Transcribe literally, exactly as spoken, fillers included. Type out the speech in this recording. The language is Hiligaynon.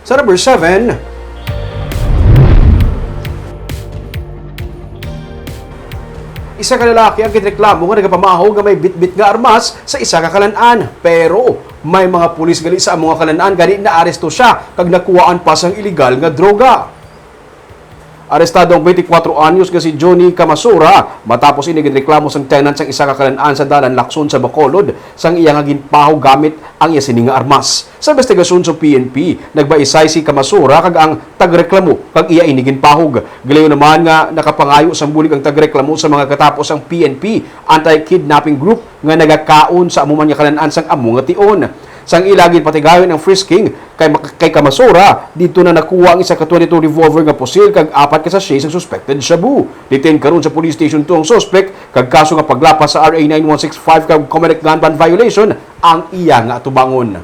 Sa number seven, isa ka lalaki ang ginreklamo nga nagapamahaw nga may bitbit nga armas sa isa ka kalan-an. Pero may mga pulis gali sa amo nga kalan-an, gani naaresto siya kag nakuhaan pa sang iligal nga droga. Arestado ang twenty-four anyos nga si Johnny Kamasura matapos ini ginreklamo sang tenant sang isa ka kalan-an sa dalan Lacson sa Bacolod sang iya nga ginpahaw gamit ang iya sini nga armas. Sa investigasyon sa P N P, nagbaisay si Kamasura kag ang tagreklamo kag iya ini ginpahog. Gilayon naman nga nakapangayo sang bulig ang tagreklamo sa mga katapos ang P N P anti-kidnapping group nga nagakaon sa amo man nga kalan-an sang amo nga tion. Sang ila ginpatigayon ang frisking kay, kay Kamasura, didto na nakuha ang isa ka twenty-two revolver nga pusil kag apat ka sachet sang suspected shabu. Detained karon sa police station two ang suspect kag kaso nga paglapas sa R A nine one six five kag Comelec gun ban violation ang iya nga atubangon.